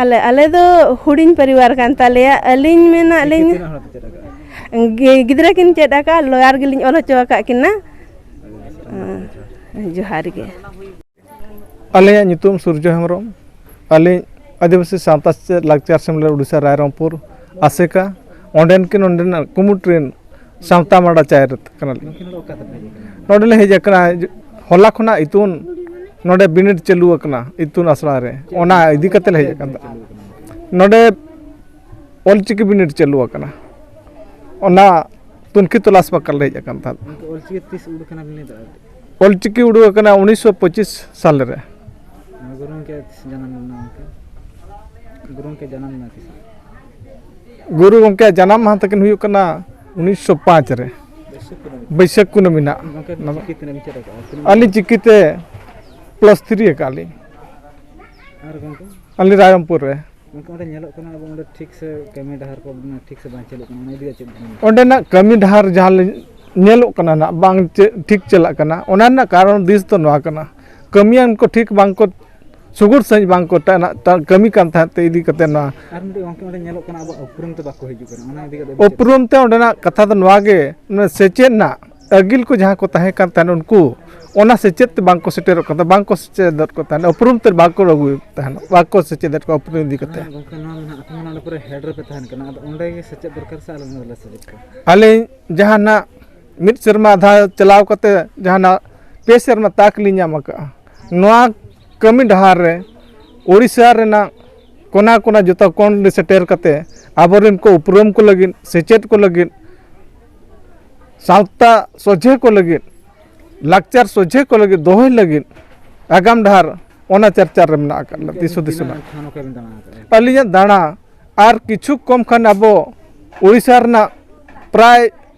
ᱟᱞᱮ, ᱟᱞᱮ ᱫᱚ ᱦᱩᱰᱤᱧ ᱯᱚᱨᱤᱵᱟᱨ ᱠᱟᱱ ᱛᱟᱞᱮᱭᱟ᱾ ᱟᱹᱞᱤᱧ ᱢᱮᱱᱟᱜ ᱪᱤᱠᱤ ᱞᱤᱧ, ᱛᱤᱱᱟᱹᱜ ᱦᱚᱲ ᱯᱮ ᱪᱮᱫ ᱟᱠᱟᱫᱼᱟ? ᱜᱤ-, ᱜᱤᱫᱽᱨᱟᱹ ᱠᱤᱱ ᱪᱮᱫ ᱟᱠᱟᱫ, ᱞᱚᱭᱟᱨ ᱜᱮᱞᱤᱧ ᱚᱞ ᱦᱚᱪᱚ ᱟᱠᱟᱫ ᱠᱤᱱᱟ᱾ ᱦᱮᱸ, ᱡᱚᱦᱟᱨ ᱜᱮ᱾ ᱟᱞᱮᱭᱟᱜ ᱧᱩᱛᱩᱢ ᱥᱩᱨᱡᱚ ᱦᱮᱢᱵᱨᱚᱢ᱾ ᱟᱹᱞᱤᱧ ᱟᱹᱫᱤᱵᱟᱹᱥᱤ ᱥᱟᱶᱛᱟ ᱥᱮᱪᱮᱫ ᱞᱟᱠᱪᱟᱨ ᱥᱮᱢᱞᱮᱫ ᱳᱰᱤᱥᱟ ᱨᱟᱭᱨᱚᱝᱯᱩᱨ ᱟᱥᱮᱠᱟ, ᱚᱸᱰᱮᱱ ᱠᱤᱱ ᱱᱚᱸᱰᱮᱱᱟᱜ ᱠᱩᱢᱩᱴ ᱨᱮᱱ ᱥᱟᱶᱛᱟ ᱢᱟᱰᱟ ᱪᱟᱭᱨᱮᱛ ᱠᱟᱱᱟᱞᱤᱧ᱾ ᱜᱚᱢᱠᱮ, ᱱᱚᱰᱮ ᱚᱠᱟ ᱛᱮᱯᱮ ᱦᱮᱡ ᱟᱠᱟᱱᱟ? ᱱᱚᱸᱰᱮ ᱞᱮ ᱦᱮᱡ ᱟᱠᱟᱱᱟ, ᱦᱚᱞᱟ ᱠᱷᱚᱱᱟᱜ ᱤᱛᱩᱱ ᱱᱚᱸᱰᱮ ᱵᱤᱱᱤᱰ ᱪᱟᱹᱞᱩ ᱟᱠᱟᱱᱟ ᱤᱛᱩᱱ ᱟᱥᱲᱟ ᱨᱮ, ᱚᱱᱟ ᱤᱫᱤ ᱠᱟᱛᱮ ᱞᱮ ᱦᱮᱡ ᱟᱠᱟᱱᱟ᱾ ᱱᱚᱰᱮ ᱚᱞᱪᱤᱠᱤ ᱵᱤᱱᱤᱰ ᱪᱟᱹᱞᱩ ᱟᱠᱟᱱᱟ, ᱚᱱᱟ ᱛᱩᱱᱠᱷᱤ ᱛᱚᱞᱟᱥ ᱵᱟᱠᱷᱨᱟ ᱞᱮ ᱦᱮᱡ ᱟᱠᱟᱱ ᱛᱟᱦᱮᱸᱫ᱾ ᱜᱚᱢᱠᱮ, ᱚᱞᱪᱤᱠᱤ ᱛᱤᱥ ᱩᱰᱩᱠ ᱠᱟᱱᱟ ᱵᱤᱱ ᱞᱟᱹᱭ ᱫᱟᱲᱮᱭᱟᱜᱼᱟ? ᱚᱞᱪᱤᱠᱤ ᱩᱰᱩᱠ ᱟᱠᱟᱱᱟ ᱩᱱᱤᱥᱥᱚ ᱯᱚᱸᱪᱤᱥ ᱥᱟᱞ ᱨᱮ᱾ ᱜᱩᱨᱩ ᱜᱚᱢᱠᱮ ᱛᱤᱥ ᱡᱟᱱᱟᱢ ᱞᱮᱱᱟ ᱜᱚᱢᱠᱮ? ᱜᱩᱨᱩ ᱜᱚᱢᱠᱮ ᱡᱟᱱᱟᱢ ᱞᱮᱱᱟ ᱛᱤᱥ? ᱜᱩᱨᱩ ᱜᱚᱢᱠᱮᱭᱟᱜ ᱡᱟᱱᱟᱢ ᱢᱟᱦᱟ ᱛᱟᱹᱠᱤᱱ ᱦᱩᱭᱩᱜ ᱠᱟᱱᱟ ᱩᱱᱤᱥᱥᱚ ᱯᱟᱸᱪ ᱨᱮ, ᱵᱟᱹᱭᱥᱟᱹᱠᱷ ᱠᱩᱱᱟᱹᱢᱤ᱾ ᱵᱟᱹᱭᱥᱟᱹᱠᱷ ᱠᱩᱱᱟᱹᱢᱤ ᱱᱟᱜ᱾ ᱜᱚᱢᱠᱮ, ᱪᱤᱠᱤ ᱛᱤᱱᱟᱹᱜ ᱵᱤᱱ ᱪᱮᱫ ᱟᱠᱟᱫᱼᱟ? ᱛᱤᱱᱟᱹᱜ ᱟᱹᱞᱤᱧ ᱪᱤᱠᱤᱛᱮ ᱯᱞᱟᱥ ᱛᱷᱨᱤ ᱟᱠᱟᱫ ᱞᱤᱧ᱾ ᱟᱨ ᱜᱚᱢᱠᱮ? ᱟᱹᱞᱤᱧ ᱨᱟᱭᱨᱚᱝᱯᱩᱨ ᱨᱮ᱾ ᱜᱚᱢᱠᱮ, ᱚᱸᱰᱮ ᱧᱮᱞᱚᱜ ᱠᱟᱱᱟ ᱟᱵᱚ ᱚᱸᱰᱮ ᱴᱷᱤᱠ ᱥᱮ ᱠᱟᱹᱢᱤ ᱰᱟᱦᱟᱨ ᱠᱚ ᱴᱷᱤᱠ ᱥᱮ ᱵᱟᱝ ᱪᱟᱹᱞᱩᱜ ᱠᱟᱱᱟ, ᱚᱱᱟ ᱤᱫᱤ ᱠᱟᱛᱮ ᱪᱮᱫ ᱵᱤᱱ ᱢᱮᱱᱟ? ᱚᱸᱰᱮᱱᱟᱜ ᱠᱟᱹᱢᱤ ᱰᱟᱦᱟᱨ ᱡᱟᱦᱟᱸ ᱞᱤᱧ ᱧᱮᱞᱚᱜ ᱠᱟᱱᱟ ᱱᱟᱜ, ᱵᱟᱝ ᱪᱮᱫ ᱴᱷᱤᱠ ᱪᱟᱞᱟᱜ ᱠᱟᱱᱟ, ᱚᱱᱟ ᱨᱮᱱᱟᱜ ᱠᱟᱨᱚᱱ ᱫᱤᱥ ᱫᱚ ᱱᱚᱣᱟ ᱠᱟᱱᱟ, ᱠᱟᱹᱢᱤᱭᱟᱱ ᱠᱚ ᱴᱷᱤᱠ ᱵᱟᱝ ᱠᱚ ᱥᱩᱜᱩᱲ ᱥᱟᱺᱦᱤᱡ ᱵᱟᱝ ᱠᱚ ᱴᱟ-, ᱴᱟ-, ᱠᱟᱹᱢᱤ ᱠᱟᱱ ᱛᱟᱦᱮᱸᱫ ᱛᱮ ᱤᱫᱤ ᱠᱟᱛᱮ ᱱᱚᱣᱟ᱾ ᱟᱨ ᱢᱤᱫᱴᱮᱡ ᱜᱚᱢᱠᱮ, ᱚᱸᱰᱮ ᱧᱮᱞᱚᱜ ᱠᱟᱱᱟ ᱟᱵᱚ ᱩᱯᱨᱩᱢ ᱛᱮ ᱵᱟᱠᱚ ᱦᱤᱡᱩᱜ ᱠᱟᱱᱟ, ᱚᱱᱟ ᱤᱫᱤ ᱠᱟᱛᱮ ᱪᱮᱫ? ᱩᱯᱨᱩᱢ ᱛᱮ ᱚᱸᱰᱮᱱᱟᱜ ᱠᱟᱛᱷᱟ ᱫᱚ ᱱᱚᱣᱟ ᱜᱮ, ᱚᱱᱟ ᱥᱮᱪᱮᱫ ᱨᱮᱱᱟᱜ ᱟᱹᱜᱤᱞ ᱠᱚ ᱡᱟᱦᱟᱸ ᱠᱚ ᱛᱟᱦᱮᱸ ᱠᱟᱱ ᱛᱟᱦᱮᱸᱫ, ᱩᱱᱠᱩ ᱚᱱᱟ ᱥᱮᱪᱮᱫ ᱛᱮ ᱵᱟᱝ ᱠᱚ ᱥᱮᱴᱮᱨᱚᱜ ᱠᱟᱱ ᱛᱟᱦᱮᱸᱫ, ᱵᱟᱝ ᱠᱚ ᱥᱮᱪᱮᱫᱚᱜ ᱠᱟᱱ ᱛᱟᱦᱮᱸᱫ, ᱩᱯᱨᱩᱢ ᱛᱮ ᱵᱟᱝ ᱠᱚ ᱟᱹᱜᱩᱭᱮᱫ ᱛᱟᱦᱮᱸᱫ, ᱵᱟᱝ ᱠᱚ ᱥᱮᱪᱮᱫᱮᱫ ᱠᱚᱣᱟ ᱩᱯᱨᱩᱢ ᱤᱫᱤ ᱠᱟᱛᱮ᱾ ᱦᱮᱸ ᱜᱚᱢᱠᱮ, ᱱᱚᱣᱟ ᱢᱮᱱᱟᱜᱼᱟ, ᱟᱯᱮ ᱢᱟ ᱱᱚᱰᱮ ᱯᱩᱨᱟᱹ ᱦᱮᱰ ᱨᱮᱯᱮ ᱛᱟᱦᱮᱱ ᱠᱟᱱᱟ, ᱟᱫᱚ ᱚᱸᱰᱮ ᱜᱮ ᱥᱮᱪᱮᱫ ᱫᱚᱨᱠᱟᱨ ᱥᱮ ᱟᱞᱮ ᱱᱚᱰᱮ ᱞᱮ ᱥᱮᱪᱮᱫ ᱠᱚᱣᱟ? ᱟᱹᱞᱤᱧ ᱡᱟᱦᱟᱱᱟᱜ ᱢᱤᱫ ᱥᱮᱨᱢᱟ ᱫᱷᱟᱣ ᱪᱟᱞᱟᱣ ᱠᱟᱛᱮ ᱡᱟᱦᱟᱱᱟᱜ ᱯᱮ ᱥᱮᱨᱢᱟ ᱛᱟᱠ ᱞᱤᱧ ᱧᱟᱢ ᱟᱠᱟᱫᱼᱟ᱾ ᱱᱚᱣᱟ ᱠᱟᱹᱢᱤ ᱰᱟᱦᱟᱨ ᱨᱮ ᱳᱰᱤᱥᱟ ᱨᱮᱱᱟᱜ ᱠᱚᱱᱟ ᱠᱚᱱᱟ ᱡᱚᱛᱚ ᱠᱚᱬ ᱨᱮ ᱥᱮᱴᱮᱨ ᱠᱟᱛᱮ ᱟᱵᱚᱨᱮᱱ ᱠᱚ ᱩᱯᱨᱩᱢ ᱠᱚ ᱞᱟᱹᱜᱤᱫ, ᱥᱮᱪᱮᱫ ᱠᱚ ᱞᱟᱹᱜᱤᱫ, ᱥᱟᱶᱛᱟ ᱥᱚᱡᱷᱮ ᱠᱚ ᱞᱟᱹᱜᱤᱫ, ᱞᱟᱠᱪᱟᱨ ᱥᱚᱡᱷᱮ ᱠᱚ ᱞᱟᱹᱜᱤᱫ, ᱫᱚᱦᱚᱭ ᱞᱟᱹᱜᱤᱫ ᱟᱜᱟᱢ ᱰᱟᱦᱟᱨ ᱚᱱᱟ ᱪᱟᱨᱪᱟ ᱨᱮ ᱢᱮᱱᱟᱜ ᱟᱠᱟᱫ ᱞᱮ, ᱜᱚᱢᱠᱮ, ᱫᱤᱥ ᱦᱩᱫᱤᱥ ᱛᱤᱱᱟᱹᱜ ᱢᱮᱱᱟᱜᱼᱟ᱾ ᱴᱷᱟᱶ ᱱᱚᱝᱠᱟ ᱵᱤᱱ ᱫᱟᱬᱟ ᱟᱠᱟᱫᱼᱟ? ᱟᱹᱞᱤᱧᱟᱜ ᱫᱟᱬᱟ ᱟᱨ ᱠᱤᱪᱷᱩ ᱠᱚᱢ ᱠᱷᱟᱱ ᱟᱵᱚ ᱳᱰᱤᱥᱟ ᱨᱮᱱᱟᱜ ᱯᱨᱟᱭ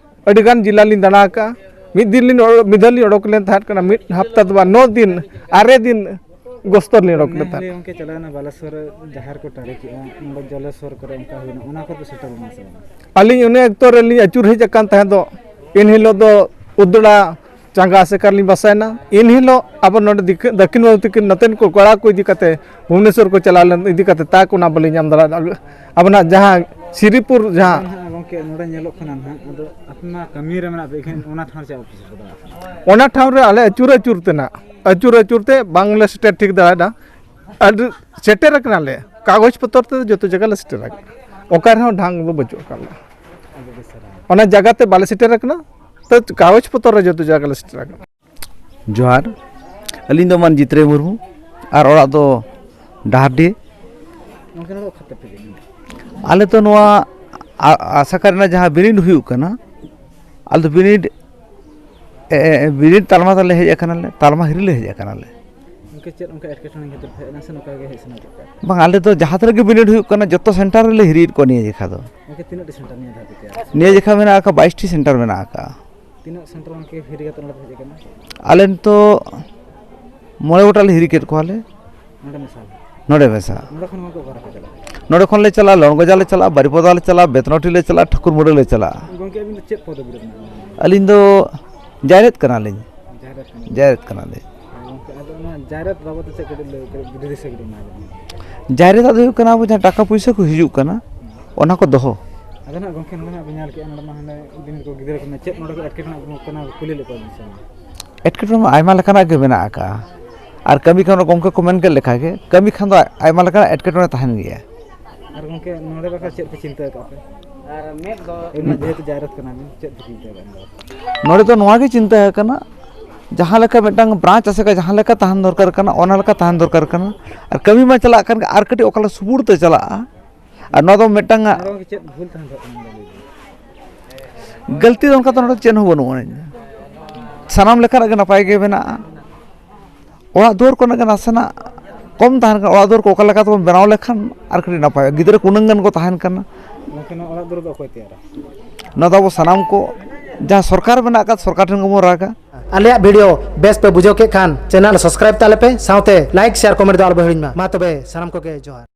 ᱟᱹᱰᱤᱜᱟᱱ ᱡᱮᱞᱟ ᱞᱤᱧ ᱫᱟᱬᱟ ᱟᱠᱟᱫᱼᱟ᱾ ᱢᱤᱫ ᱫᱤᱱ ᱞᱤᱧ ᱚᱲ-, ᱢᱤᱫ ᱫᱷᱟᱣ ᱞᱤᱧ ᱚᱰᱚᱠ ᱞᱮᱱ ᱛᱟᱦᱮᱸᱫ ᱠᱟᱱᱟ, ᱢᱤᱫ ᱦᱟᱯᱛᱟ ᱫᱚ ᱵᱟᱝ, ᱱᱚ ᱫᱤᱱ, ᱟᱨᱮ ᱫᱤᱱ ᱜᱚᱥᱛᱚ ᱞᱤᱧ ᱚᱰᱚᱠ ᱞᱮᱱ ᱛᱟᱦᱮᱸᱫ᱾ ᱜᱚᱢᱠᱮ, ᱪᱟᱞᱟᱣᱮᱱᱟ ᱵᱟᱞᱮᱥᱚᱨ ᱨᱮ ᱡᱟᱦᱮᱨ ᱠᱚ ᱴᱟᱨᱤ ᱠᱮᱜᱼᱟ, ᱱᱚᱰᱮ ᱡᱚᱞᱮᱥᱚᱨ ᱠᱚᱨᱮ ᱚᱱᱠᱟ ᱦᱩᱭᱱᱟ, ᱚᱱᱟ ᱠᱚᱨᱮ ᱯᱮ ᱥᱮᱴᱮᱨ ᱞᱮᱱᱟ ᱥᱮ ᱵᱟᱝ? ᱟᱹᱞᱤᱧ ᱚᱱᱮ ᱚᱠᱛᱚ ᱨᱮᱞᱤᱧ ᱟᱹᱪᱩᱨ ᱦᱮᱡ ᱟᱠᱟᱱ ᱛᱟᱦᱮᱸᱫ ᱫᱚ, ᱮᱱ ᱦᱤᱞᱳᱜ ᱫᱚ ᱩᱫᱽᱲᱟ ᱪᱟᱸᱜᱟ ᱟᱥᱮᱠᱟ ᱨᱮᱞᱤᱧ ᱵᱟᱥᱟᱭᱮᱱᱟ᱾ ᱮᱱ ᱦᱤᱞᱳᱜ ᱟᱵᱚ ᱱᱚᱰᱮ ᱫᱤᱠ-, ᱫᱟᱹᱠᱷᱤᱱ ᱵᱟᱹᱵᱩ ᱛᱟᱹᱠᱤᱱ ᱱᱚᱛᱮᱱ ᱠᱚ ᱠᱚᱲᱟ ᱠᱚ ᱤᱫᱤ ᱠᱟᱛᱮ ᱵᱷᱩᱵᱽᱱᱮᱥᱚᱨ ᱠᱚ ᱪᱟᱞᱟᱣ ᱞᱮᱱ ᱤᱫᱤ ᱠᱟᱛᱮ ᱛᱟᱠ ᱚᱱᱟ ᱵᱟᱹᱞᱤᱧ ᱧᱟᱢ ᱫᱟᱲᱮᱭᱟᱫᱟ᱾ ᱟᱵᱚᱱᱟᱜ ᱡᱟᱦᱟᱸ ᱥᱤᱨᱤᱯᱩᱨ ᱡᱟᱦᱟᱸ ᱱᱟᱦᱟᱜ ᱜᱚᱢᱠᱮ, ᱱᱚᱰᱮ ᱧᱮᱞᱚᱜ ᱠᱟᱱᱟ ᱱᱟᱦᱟᱜ, ᱟᱫᱚ ᱟᱯᱮ ᱢᱟ ᱠᱟᱹᱢᱤ ᱨᱮ ᱢᱮᱱᱟᱜ ᱯᱮ, ᱮᱱᱠᱷᱟᱱ ᱚᱱᱟ ᱴᱷᱟᱶ ᱨᱮ ᱪᱮᱫ ᱵᱟᱯᱮ ᱥᱮᱴᱮᱨ ᱫᱟᱲᱮᱭᱟᱜ ᱠᱟᱱᱟ? ᱚᱱᱟ ᱴᱷᱟᱶ ᱨᱮ ᱟᱞᱮ ᱟᱹᱪᱩᱨ ᱟᱹᱪᱩᱨ ᱛᱮᱱᱟᱜ, ᱟᱹᱪᱩᱨ ᱟᱹᱪᱩᱨ ᱛᱮ ᱵᱟᱝᱞᱮ ᱥᱮᱴᱮᱨ ᱴᱷᱤᱠ ᱫᱟᱲᱮᱭᱟᱫᱟ᱾ ᱟᱨ ᱥᱮᱴᱮᱨ ᱟᱠᱟᱱᱟᱞᱮ, ᱠᱟᱜᱚᱡᱽ ᱯᱚᱛᱚᱨ ᱛᱮ ᱡᱚᱛᱚ ᱡᱟᱭᱜᱟ ᱞᱮ ᱥᱮᱴᱮᱨ ᱟᱠᱟᱱᱟ, ᱚᱠᱟ ᱨᱮᱦᱚᱸ ᱰᱷᱟᱝ ᱫᱚ ᱵᱟᱹᱪᱩᱜ ᱟᱠᱟᱫ ᱞᱮᱭᱟ᱾ ᱚᱱᱟ ᱡᱟᱭᱜᱟ ᱛᱮ ᱵᱟᱞᱮ ᱥᱮᱴᱮᱨ ᱟᱠᱟᱱᱟ, ᱛᱚ ᱠᱟᱜᱚᱡᱽ ᱯᱚᱛᱚᱨ ᱨᱮ ᱡᱚᱛᱚ ᱡᱟᱭᱜᱟ ᱞᱮ ᱥᱮᱴᱮᱨ ᱟᱠᱟᱱᱟ᱾ ᱡᱚᱦᱟᱨ, ᱟᱹᱞᱤᱧ ᱫᱚ ᱢᱟᱹᱱ ᱡᱤᱛᱨᱟᱹᱭ ᱢᱩᱨᱢᱩ, ᱟᱨ ᱚᱲᱟᱜ ᱫᱚ ᱰᱟᱦᱟᱨᱰᱤ᱾ ᱜᱚᱢᱠᱮ, ᱱᱚᱣᱟ ᱫᱚ ᱚᱠᱟ ᱛᱮᱯᱮ ᱦᱮᱡ ᱮᱱᱟ? ᱟᱞᱮ ᱫᱚ ᱱᱚᱣᱟ ᱟ- ᱟᱥᱟᱠᱟ ᱨᱮᱱᱟᱜ ᱡᱟᱦᱟᱸ ᱵᱤᱱᱤᱰ ᱦᱩᱭᱩᱜ ᱠᱟᱱᱟ, ᱟᱞᱮ ᱫᱚ ᱵᱤᱱᱤᱰ, ᱮ, ᱮ, ᱵᱤᱱᱤᱰ ᱛᱟᱞᱢᱟ ᱛᱟᱞᱮ ᱦᱮᱡ ᱟᱠᱟᱱᱟᱞᱮ, ᱛᱟᱞᱢᱟ ᱦᱤᱨᱤ ᱞᱮ ᱦᱮᱡ ᱟᱠᱟᱱᱟᱞᱮ᱾ ᱜᱚᱢᱠᱮ, ᱪᱮᱫ ᱚᱱᱠᱟ ᱮᱴᱠᱮᱴᱚᱬᱮ ᱠᱷᱟᱹᱛᱤᱨ ᱯᱮ ᱦᱮᱡ ᱮᱱᱟ ᱥᱮ ᱱᱚᱝᱠᱟ ᱜᱮ ᱦᱮᱡ ᱥᱟᱱᱟ ᱠᱮᱫ ᱯᱮᱭᱟ? ᱵᱟᱝ, ᱟᱞᱮ ᱫᱚ ᱡᱟᱦᱟᱸ ᱛᱤᱱᱟᱹᱜ ᱜᱮ ᱵᱤᱱᱤᱰ ᱦᱩᱭᱩᱜ ᱠᱟᱱᱟ, ᱡᱚᱛᱚ ᱥᱮᱱᱴᱟᱨ ᱨᱮᱞᱮ ᱦᱤᱨᱤᱭᱮᱫ ᱠᱚᱣᱟ ᱱᱤᱭᱟᱹ ᱡᱮᱠᱷᱟ ᱫᱚ᱾ ᱜᱚᱢᱠᱮ, ᱛᱤᱱᱟᱹᱜ ᱴᱤ ᱥᱮᱱᱴᱟᱨ ᱱᱤᱭᱟᱹ ᱫᱷᱟᱣ ᱯᱮ ᱛᱮᱭᱟᱨ? ᱱᱤᱭᱟᱹ ᱡᱮᱠᱷᱟ ᱢᱮᱱᱟᱜ ᱟᱠᱟᱫ ᱵᱟᱭᱤᱥ ᱴᱤ ᱥᱮᱱᱴᱟᱨ ᱢᱮᱱᱟᱜ ᱟᱠᱟᱫᱼᱟ᱾ ᱛᱤᱱᱟᱹᱜ ᱥᱮᱱᱴᱟᱨ ᱜᱚᱢᱠᱮ ᱦᱤᱨᱤ ᱠᱟᱛᱮ ᱱᱚᱰᱮ ᱯᱮ ᱦᱮᱡ ᱟᱠᱟᱱᱟ? ᱟᱞᱮ ᱱᱤᱛᱚᱜ ᱢᱚᱬᱮ ᱜᱚᱴᱟᱝ ᱞᱮ ᱦᱤᱨᱤ ᱠᱮᱫ ᱠᱚᱣᱟᱞᱮ᱾ ᱱᱚᱰᱮ ᱢᱮᱥᱟ? ᱱᱚᱰᱮ ᱢᱮᱥᱟ᱾ ᱱᱚᱰᱮ ᱠᱷᱚᱱ ᱜᱚᱢᱠᱮ ᱚᱠᱟ ᱨᱮᱯᱮ ᱪᱟᱞᱟᱜᱼᱟ? ᱱᱚᱰᱮ ᱠᱷᱚᱱ ᱞᱮ ᱪᱟᱞᱟᱜᱼᱟ, ᱞᱚᱲᱜᱚᱡᱟ ᱞᱮ ᱪᱟᱞᱟᱜᱼᱟ, ᱵᱟᱨᱤᱯᱚᱫᱟ ᱞᱮ ᱪᱟᱞᱟᱜᱼᱟ, ᱵᱮᱛᱱᱚᱴᱤ ᱞᱮ ᱪᱟᱞᱟᱜᱼᱟ, ᱴᱷᱟᱹᱠᱩᱨ ᱢᱩᱲᱟᱹ ᱞᱮ ᱪᱟᱞᱟᱜᱼᱟ᱾ ᱜᱚᱢᱠᱮ, ᱟᱹᱵᱤᱱ ᱫᱚ ᱪᱮᱫ ᱯᱚᱫᱚᱵᱤ ᱨᱮ ᱢᱮᱱᱟᱜ ᱵᱤᱱᱟ? ᱟᱹᱞᱤᱧ ᱫᱚ ᱡᱟᱭᱨᱮᱫ ᱠᱟᱱᱟᱞᱤᱧ᱾ ᱡᱟᱭᱨᱮᱫ ᱠᱟᱱᱟ᱾ ᱡᱟᱭᱨᱮᱫ ᱠᱟᱱᱟᱞᱤᱧ᱾ ᱜᱚᱢᱠᱮ, ᱟᱫᱚ ᱚᱱᱟ ᱡᱟᱭᱨᱮᱫ ᱵᱟᱵᱚᱫ ᱛᱮ ᱪᱮᱫ ᱠᱟᱹᱴᱤᱡ ᱞᱟᱹᱭ, ᱠᱟᱹᱴᱤᱡ ᱡᱩᱫᱤ ᱫᱤᱥᱟᱹ ᱠᱟᱹᱴᱤᱡ ᱮᱢᱟ ᱵᱤᱱ᱾ ᱡᱟᱭᱨᱮᱫ ᱫᱚ ᱦᱩᱭᱩᱜ ᱠᱟᱱᱟ, ᱟᱵᱚ ᱡᱟᱦᱟᱸ ᱴᱟᱠᱟ ᱯᱩᱭᱥᱟᱹ ᱠᱚ ᱦᱤᱡᱩᱜ ᱠᱟᱱᱟ, ᱚᱱᱟ ᱠᱚ ᱫᱚᱦᱚ᱾ ᱟᱫᱚ ᱱᱟᱦᱟᱜ ᱜᱚᱢᱠᱮ, ᱱᱚᱰᱮ ᱢᱟ ᱵᱤᱱ ᱧᱮᱞ ᱠᱮᱜᱼᱟ, ᱱᱚᱰᱮ ᱢᱟ ᱦᱟᱱᱮ ᱫᱤᱱ ᱠᱚ ᱜᱤᱫᱽᱨᱟᱹ ᱠᱚ ᱪᱮᱫ ᱱᱚᱰᱮ ᱠᱚ ᱮᱴᱠᱮᱴᱚᱬᱮ ᱠᱟᱱᱟ, ᱠᱩᱞᱤ ᱞᱮᱫ ᱠᱚᱣᱟ ᱵᱤᱱ ᱥᱮ ᱵᱟᱝ? ᱮᱴᱠᱮᱴᱚᱬᱮ ᱢᱟ ᱟᱭᱢᱟ ᱞᱮᱠᱟᱱᱟᱜ ᱜᱮ ᱢᱮᱱᱟᱜ ᱟᱠᱟᱜᱼᱟ, ᱟᱨ ᱠᱟᱹᱢᱤ ᱠᱷᱟᱱ ᱫᱚ ᱜᱚᱢᱠᱮ ᱠᱚ ᱢᱮᱱ ᱠᱮᱫ ᱞᱮᱠᱟ ᱜᱮ, ᱠᱟᱹᱢᱤ ᱠᱷᱟᱱ ᱫᱚ ᱟᱭᱢᱟ ᱞᱮᱠᱟᱱᱟᱜ ᱮᱴᱠᱮᱴᱚᱬᱮ ᱛᱟᱦᱮᱱ ᱜᱮᱭᱟ᱾ ᱟᱨ ᱜᱚᱢᱠᱮ, ᱱᱚᱰᱮ ᱵᱟᱠᱷᱨᱟ ᱪᱮᱫ ᱯᱮ ᱪᱤᱱᱛᱟᱹ ᱟᱠᱟᱫ ᱯᱮ? ᱟᱨ ᱢᱮᱫ ᱫᱚ ᱮᱢᱱᱤ ᱡᱮᱦᱮᱛᱩ ᱡᱟᱭᱨᱟᱛ ᱠᱟᱱᱟ ᱵᱤᱱ, ᱪᱮᱫ ᱯᱮ ᱪᱤᱱᱛᱟᱹ ᱟᱠᱟᱫ ᱱᱚᱰᱮ? ᱱᱚᱰᱮ ᱫᱚ ᱱᱚᱣᱟ ᱜᱮ ᱪᱤᱱᱛᱟᱹ ᱟᱠᱟᱱᱟ, ᱡᱟᱦᱟᱸ ᱞᱮᱠᱟ ᱢᱤᱫᱴᱟᱝ ᱵᱨᱟᱧᱪ ᱟᱥᱮᱠᱟ ᱡᱟᱦᱟᱸ ᱞᱮᱠᱟ ᱛᱟᱦᱮᱱ ᱫᱚᱨᱠᱟᱨ ᱠᱟᱱᱟ, ᱚᱱᱟ ᱞᱮᱠᱟ ᱛᱟᱦᱮᱱ ᱫᱚᱨᱠᱟᱨ ᱠᱟᱱᱟ᱾ ᱟᱨ ᱠᱟᱹᱢᱤ ᱢᱟ ᱪᱟᱞᱟᱜ ᱠᱟᱱ ᱜᱮ, ᱟᱨ ᱠᱟᱹᱴᱤᱡ ᱚᱠᱟ ᱞᱮᱠᱟ ᱥᱩᱜᱩᱲ ᱛᱮ ᱪᱟᱞᱟᱜᱼᱟ, ᱟᱨ ᱱᱚᱣᱟ ᱫᱚ ᱢᱤᱫᱴᱟᱝ ᱱᱚᱰᱮ ᱜᱚᱢᱠᱮ ᱪᱮᱫ ᱵᱷᱩᱞ ᱛᱟᱦᱮᱱ ᱛᱟᱵᱚᱱᱟ, ᱞᱟᱹᱭ ᱵᱤᱱ? ᱜᱟᱹᱞᱛᱤ ᱫᱚ ᱚᱱᱠᱟ ᱫᱚ ᱱᱚᱰᱮ ᱪᱮᱫ ᱦᱚᱸ ᱵᱟᱹᱱᱩᱜ ᱟᱹᱱᱤᱡ᱾ ᱥᱟᱱᱟᱢ ᱞᱮᱠᱟᱱᱟᱜ ᱜᱮ ᱱᱟᱯᱟᱭ ᱜᱮ ᱢᱮᱱᱟᱜᱼᱟ᱾ ᱚᱲᱟᱜ ᱫᱩᱣᱟᱹᱨ ᱠᱚᱨᱮᱱᱟᱜ ᱜᱮ ᱱᱟᱥᱮᱱᱟᱜ ᱠᱚᱢ ᱛᱟᱦᱮᱱ ᱠᱟᱱᱟ᱾ ᱚᱲᱟᱜ ᱫᱩᱣᱟᱹᱨ ᱠᱚ ᱚᱠᱟ ᱞᱮᱠᱟ ᱛᱮᱵᱚᱱ ᱵᱮᱱᱟᱣ ᱞᱮᱠᱷᱟᱱ ᱟᱨ ᱠᱟᱹᱴᱤᱡ ᱱᱟᱯᱟᱭᱚᱜᱼᱟ᱾ ᱜᱤᱫᱽᱨᱟᱹ ᱠᱚ ᱩᱱᱟᱹᱜ ᱜᱟᱱ ᱠᱚ ᱛᱟᱦᱮᱱ ᱠᱟᱱᱟ᱾ ᱜᱚᱢᱠᱮ, ᱱᱚᱣᱟ ᱚᱲᱟᱜ ᱫᱩᱣᱟᱹᱨ ᱫᱚ ᱚᱠᱚᱭ ᱛᱮᱭᱟᱨᱟ? ᱱᱚᱣᱟ ᱫᱚ ᱟᱵᱚ ᱥᱟᱱᱟᱢ ᱠᱚ, ᱡᱟᱦᱟᱸ ᱥᱚᱨᱠᱟᱨ ᱢᱮᱱᱟᱜ ᱟᱠᱟᱫ, ᱥᱚᱨᱠᱟᱨ ᱴᱷᱮᱱ ᱜᱮᱵᱚᱱ ᱨᱟᱜᱟ᱾ ᱟᱞᱮᱭᱟᱜ ᱵᱷᱤᱰᱤᱭᱳ ᱵᱮᱥ ᱯᱮ ᱵᱩᱡᱷᱟᱹᱣ ᱠᱮᱫ ᱠᱷᱟᱱ, ᱪᱮᱱᱮᱞ ᱥᱟᱵᱥᱠᱨᱟᱭᱤᱵ ᱛᱟᱞᱮ ᱯᱮ, ᱥᱟᱶᱛᱮ ᱞᱟᱭᱤᱠ, ᱥᱮᱭᱟᱨ, ᱠᱚᱢᱮᱱᱴ ᱫᱚ ᱟᱞᱚ ᱯᱮ ᱦᱤᱲᱤᱧ ᱢᱟ᱾ ᱢᱟ ᱛᱚᱵᱮ, ᱥᱟᱱᱟᱢ ᱠᱚᱜᱮ ᱡᱚᱦᱟᱨ᱾